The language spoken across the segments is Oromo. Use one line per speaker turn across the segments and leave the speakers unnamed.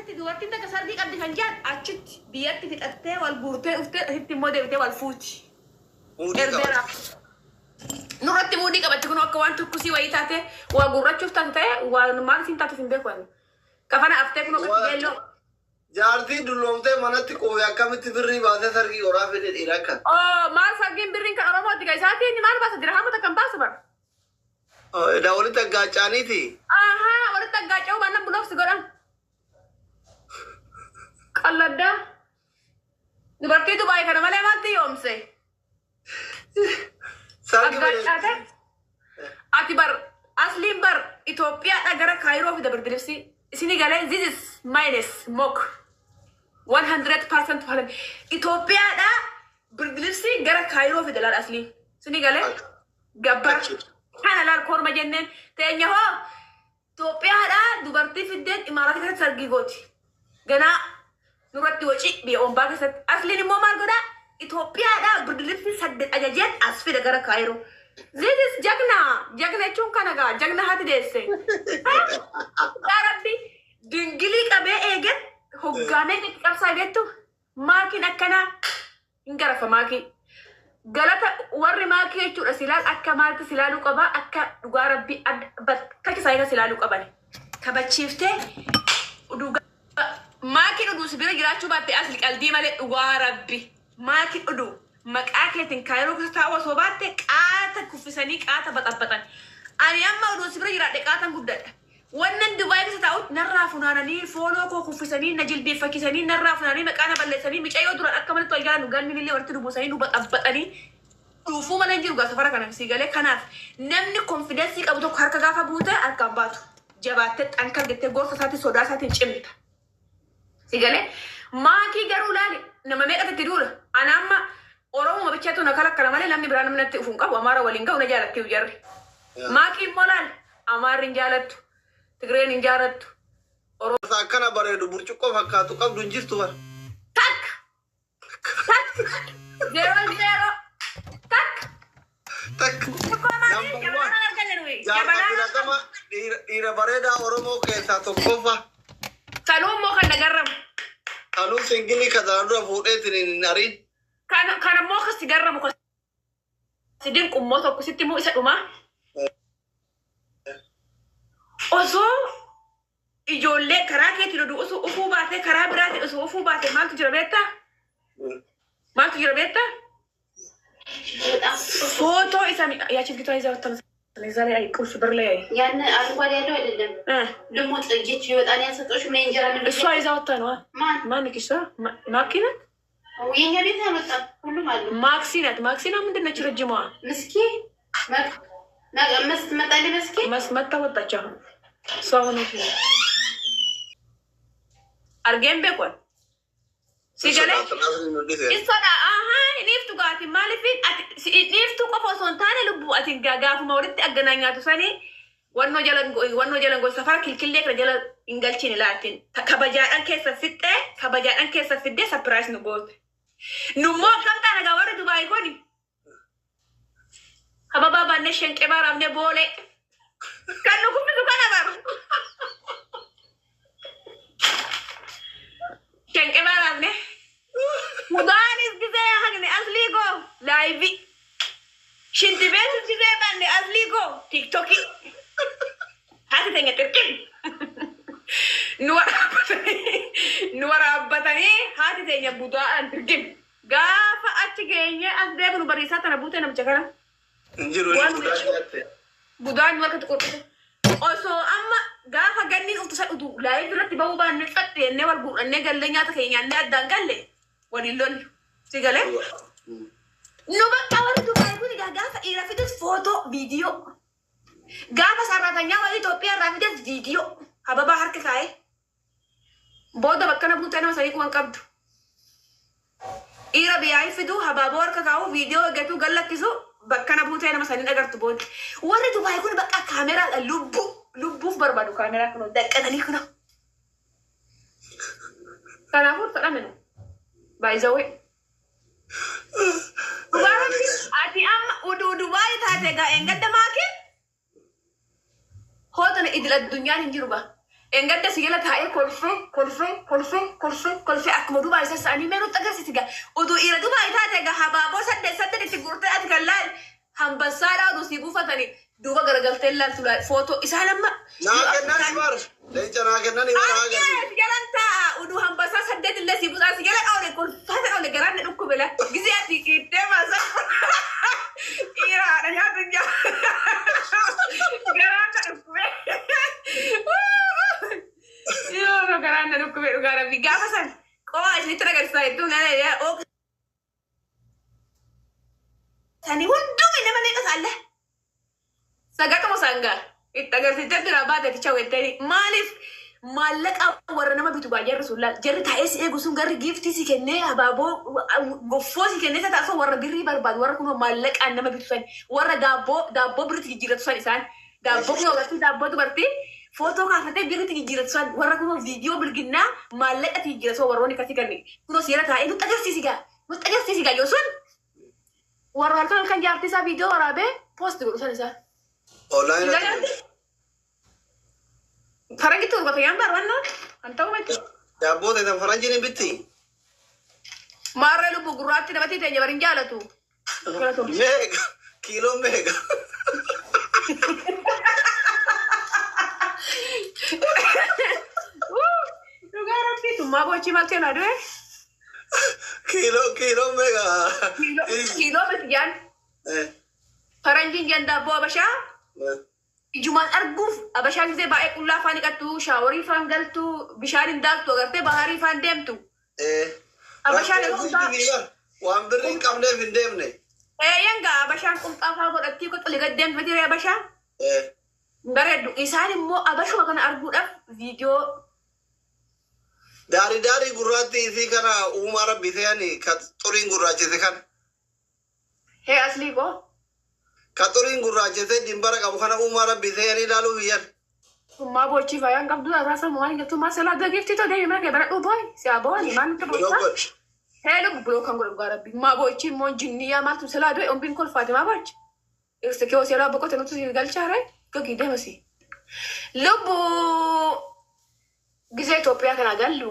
keessatti dubartiin takka sargii qabdi kan jedhan achitti biyyatti fixattee wal guurtee dhuftee asitti immoo deebitee wal fuuti.
Muudii
Erbeera.
qabatti.
Nurratti muudii qabatti kun akka waan tukkusii wayii taate waa gurrachuuf taate ta'e waan maal isiin taatuuf hin beeku ani. Kafana aftee kun akka geelloo.
Jaartii dulloomtee manatti quufe akkamitti birrii baasee sargii horaa fide dhiira akkan.
Oo, maal sargiin birriin kan Oromooti kan isaatiin maal baasa dirhama takka hin baasu bara.
Edaa walitti aggaacaaniiti.
Ahaa, walitti aggaaca'uu baannaan buloofsi godhan. Qalladdaa. Dubartii Dubaay kana malee maaltu yoomse?
Sargii malee.
Aggacaate. Ati bar asliin bar Itoophiyaadha gara Kaayiroo fida birdilibsi. Isini galee, this is minus mock. 100% falan. Itoophiyaadha birdilibsi gara Kaayiroo fida laal asliin. Isini galee gabbara. Kana laal korma jenneen teenya hoo Itoophiyaadha dubartii fiddeen Imaaraata keessatti sargii gooti. Ganaa nurratti waci biyya ombaa keessatti. Asliin immoo maal godhaa? Itoophiyaadha birdilibsi 8 ajajeen as fida gara Kaayiroo. This is jagna. Jagna jechuun kana gaa. Jagna haati deesse. Yaa Rabbi, dingilii qabee eegen hoggaamee itti qabsaa beektu maakiin akkanaa hin garafa maakii. Galata warri maakii jechuudha silaal akka maalti silaaluu qaba akka dhugaa Rabbi bakka isaa silaaluu qaban. Kabachiiftee dhugaa maakiin uduu si bira jiraachuu baatte asli qaldii malee dhugaa Rabbi maakiin uduu maqaa keetiin Kaayiroo keessa taa'uu osoo baatte qaata kuffisanii qaata baxabbatan. Ani amma uduu si bira jiraadhe qaatan guddadha. Wannan Dubaay keessa taa'utti narraa funaananii fooloo koo kuffisanii na jilbeeffachisanii narraa funaananii maqaa na balleessanii micayyoo duraan akka manatti wal jaalannu ganni illee walitti nu buusanii nu baxabbaxanii dhuufuu malee hin jiru gaa safara kana sii galee. Kanaaf namni confidence qabu tokko harka gaafa buute harkaan baatu jabaattee xankar jettee gorsa isaatiin sodaa isaatiin cimta. Si galee, maakii garuu laali nama meeqatu itti duula. Ana amma Oromuma bichaatu na kalakkala malee namni biraa namni natti dhufu hin qabu. Amaara waliin ga'u na jaalatti jarri. Maakii immoo laali Amaarri hin jaalattu. Tigreen hin jaalattu.
Akkana bareedu burcuqqoo fakkaatu qabdu hin jirtu bara.
Takka. Takka. 0 0. Takka.
Takka.
Burcuqqoo maali?
Number one.
Jabanaa arganne nuyi.
Jaarsa
Jabanaa.
filatama dhiira bareedaa Oromoo keessaa tokkoffaa.
Sanuu immoo kan nagarramu.
Kanuu single kanaan dura fuudheetiin hin ariin.
Kan immoo kan si garramu kan si dinqu immoo tokko sitti immoo isa dhumaa. Osoo ijoollee karaa keetiin oduu osoo ufuu baatee karaa biraatiin osoo ufuu baatee maaltu jira beektaa? Maaltu jira beektaa? Footoo isa ያቺ ልጅቷ ይዛ ወጥታ መሰለኝ እዛ ላይ አይ ቁልፍ በር ላይ አይ
ያን አረንጓዴ ያለው አይደለም ልሙጥ እጅ ይወጣል። ያሰጦሽ ምን እንጀራ ምን
እሷ ይዛ ወጥታ ነዋ።
ማን?
ማነች እሷ? ማኪ ናት።
የኛ ቤት አልወጣም። ሁሉም አሉ።
ማክሲ ናት። ማክሲ ነው ምንድን ነች? ረጅሟ
ምስኪ መጣል መስኪ
መታ ወጣች። አሁን እሷ አሁን argeen beekon si galee Isoodha ahaa dhiiftu gaati maaliif ati dhiiftuu qofa osoo hin taane lubbuu ati gaafuma walitti agganaa nyaatu sanii wannoo jala safara kilkillee kana jala hin galchine laatiin kabajaadhaan keessa fixxee kabajaadhaan keessa fiddee surprise nu goote. Nummoo akkam taana gaa warri Dubaay kuni hababaa baannee shenqee baaraafnee boolee kan nu kuffisu kana baru. Shenqee baaraafnee. Mudaanis gisee haqne aslii koo live. Shinti beetu gisee banne aslii koo TikTokii. Haati teenya xirqin. Nu waraabbatanii haati teenya budaa'aan xirqin. Gaafa achi geenye as deebinu bariisaa tana buutee namicha kana.
Hin jiru inni budaa nyaatte.
Budaan nu harkatti qophiise. Osoo amma gaafa ganni dhuftu san utuu live irratti bahuu baanne xaxxe jennee wal guurannee gallee nyaata keenya nyaannee addaan galle waliin lollu. Si galee? Nu bakka warri Dubaay kun egaa gaafa dhiira fides footoo viidiyoo. Gaafa sararatanyaa warri Itoophiyaa irraa fides viidiyoo. Hababaa harka kaa'ee. Booda bakka na buutee nama sanii quban qabdu. Dhiira biyyaa fiduu habaaboo harka kaa'uu viidiyoo eeggatuu gallakkisu bakka na buutee nama sanii agartu booda. Warri Dubaay kun bakka kaameraadha lubbuu lubbuuf barbaadu kaameraa kun daqqatanii kuna. Kanaafuu fedhame nu. Baay'izawee. Ati amma uduu Dubaay taate gaa eengadda maakin hootana idil addunyaan hin jiru ba. Engadda si jala taa'ee kolfee kolfee kolfee kolfee kolfee akkuma Dubaay sassa'anii mee nutti agarsiisi gaa. Oduu dhiira Dubaay taate gaa habaaboo saddeet saddeet itti guurtee ati kan laal hambassaadhaa oduu sii buufatanii duuba garagaltee laaltu laal footoo isaan amma.
Naa kennani bar. Leenca naa kennani bar haa
Argee
gallu.
si jalan taa'a oduu hambassaa saddeet illee sii buusaa si jala oole kolfaata oole garaan na dhukkube la gisee ati qiittee maasaa dhiiraadha nyaatu jaa garaan na dhukkube. Yoo garaan na dhukkube dhugaa rabbi gaafa san qoma isinitti agarsiisaa hedduu nana yaa sani hundumi nama meeqa saalla sagatuma sangaa itti agarsiistee biraa baate ticha wettanii maaliif maallaqa warra nama bitu baay'ee jarri sun laal jarri taa'ee si eegu sun garri giiftii si kennee habaaboo goffoo si kennee taasisa warra birrii barbaadu warra kun maallaqaan nama bitu san warra daabboo daabboo birritti jijjiirratu san isaan daabboo kun agarsiis daabboo dubartii footoo kaafatee birritti jijjiirratu san warra kun viidiyoo bilginnaa maallaqatti jijjiirratu warroonni akkasii kan kunoo seera taa'ee nutti agarsiisi gaa nutti agarsiisi gaa yoo sun warra halkan halkan jaartii isaa viidiyoo waraabee poosti godhu san isaa.
Online.
Farangitti gurgurta yaan barbaanna kan ta'u miti.
Daabboo ta'e faranjiin hin bitti.
Maarree lubbu gurraatti namatti teenya bari hin jaalatu.
Meeqa? Kiiloo meeqa?
Dhugaa rabbii tummaa bochii maal ta'e du'e?
Kiiloo kiiloo meeqa?
Kiiloo miti jaan faranjiin jaan daabboo abashaa ijumaan arguuf abashaan gisee baay'ee qullaa afaan dhiqattu shaaworii faan galtu bishaan hin daaktu agartee baharii faan deemtu. Abashaan yeroo hundaa
Waan birrii hin qabneef hin deemne.
Eeyyan gaa abashaan qumxaa faa godhattii qoxolee gad deemtu miti abashaan. Bareeddu isaan immoo abashuma kana arguudhaaf viidiyoo
Daarii daarii gurraatti isii kana uumaa rabbi se'anii ka xuriin gurraachise kana.
Hee aslii koo.
Ka xuriin gurraachise dimbara qabu kana uumaa rabbi se'anii ilaaluu biyyan.
Tummaa bochii faayaan qabdu raasa waan jettu maa selaa gaggeefti too deemi mana kee bara dhuu booyi si haa booni maal nutti
Biloo
boochaa.
godhe.
Hee lubu buloo kan godhu dhugaa rabbi maa bochii immoo jinniyaa maaltu selaa du'e ombiin kolfaate maa bochi. Irsi kee selaa boqote nuti si galchaare gagii deemasi. Lubbu gisee Itoophiyaa kana gallu.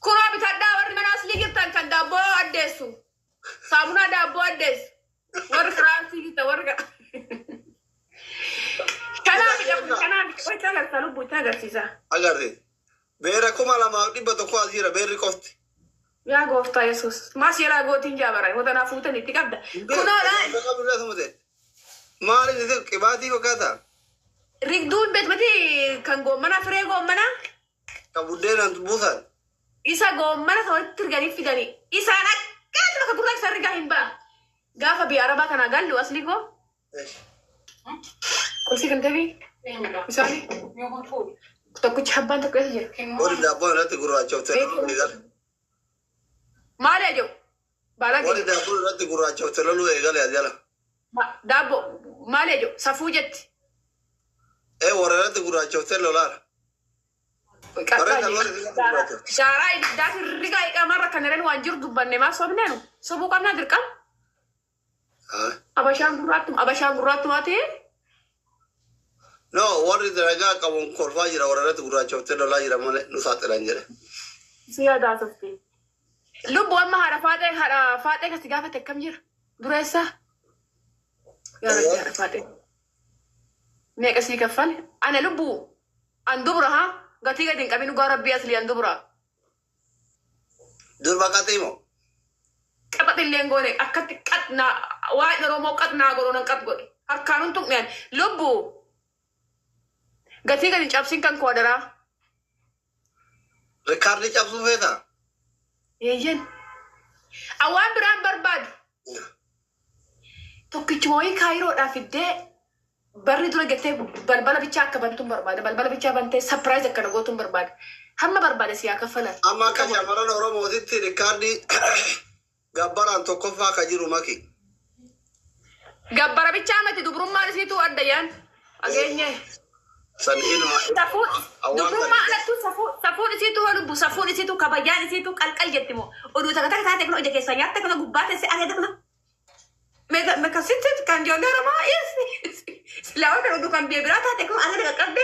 Kunoo bitadhaa warri mana aslii jirtan kan daabboo addeessu. Saamunaa daabboo addeessu. Warri kiraasii jirtan warri Kanaaf jedhamu kanaaf itti agarsiisa lubbuu itti agarsiisa.
Agarsiisa. Beera 2100 as jira beerri qofti.
Yaa gooftaa Yesuus. Maas yeroo gootiin jaabara. Watanaa fuutan itti qabda. Kunoodha.
Maaliif isin qibaatii fakkaata?
Rigduu hin beekmati kan goommana firee goommana.
Kan buddeenaan buusan.
Isa goommana isa walitti riganii fidanii. Isaan akkanatti bakka gurraa isa rigaa hin ba'a. Gaafa biyya arabaa kanaa gallu aslii koo. Qulfii kan ta'e isaanii tokkichi abbaan tokko eessa jira?
Warri daabboon irratti gurraachofte loluu eegale.
Maali aja'u? Baalaa
Warri daabboon irratti gurraachofte loluu eegale as jala.
Daabboo maali aja'u? Safuu jetti.
Ee warra irratti gurraachofte lolaara.
Daaraa ibiddaa rigaa iqaamarra kan jedhan waan jiru dubbanne maa sobneenu sobuu qabnaa dirqama. Abashaan gurraattum abashaan gurraattumaa ta'e
No, warri dalagaa qabuun kolfaa jira warra irratti gurraachofte lolaa jira malee nu saaxilan jedhe.
Si yaadaa tufti. Lubbu amma haadha faaxee kasi gaafate akkam jira? Dureessaa? Yaa Rabbi haadha faaxee. Meeqa sii kaffale? Ana lubbu an dubra haa gatii gadi hin qabin dhugaa rabbii aslii an dubra.
Durba qaxiimo.
Qaxax illee goone akkatti qaxnaa waa'ee Oromoo qaxnaa godhoo nan qax godhe harkaan hun tuqneen lubbu gatii gadi hin cabsin kan koo adaraa.
Rikaardii cabsuu feetaa?
Eeyyen. Awwaan biraan barbaadu. Tokkichuma wayii kaayiroodhaa fiddee barri dura gattee balbala bichaa akka bantuun barbaada. Balbala bichaa bantee surprise akkana gootuun barbaada. Hamma barbaade si haa kaffalan.
Amma akka shamarran Oromootitti rikaardii gabbaraan tokkoffaa ka jiru maki.
Gabbara bichaa miti dubrummaan isiituu adda yaan. Ageenye.
San ilma.
Safuu dubrummaa alattuu safuu safuun isiituu lubbu safuun isiituu kabajaan isiituu qalqal jetti moo oduu takka takka taate kun ija keessaa nyaatte kana gubbaa teessee areeda kana. Meekasitti kan ijoollee Oromoo silaa oduu kan biyya biraa taate kun areeda qaqqabde.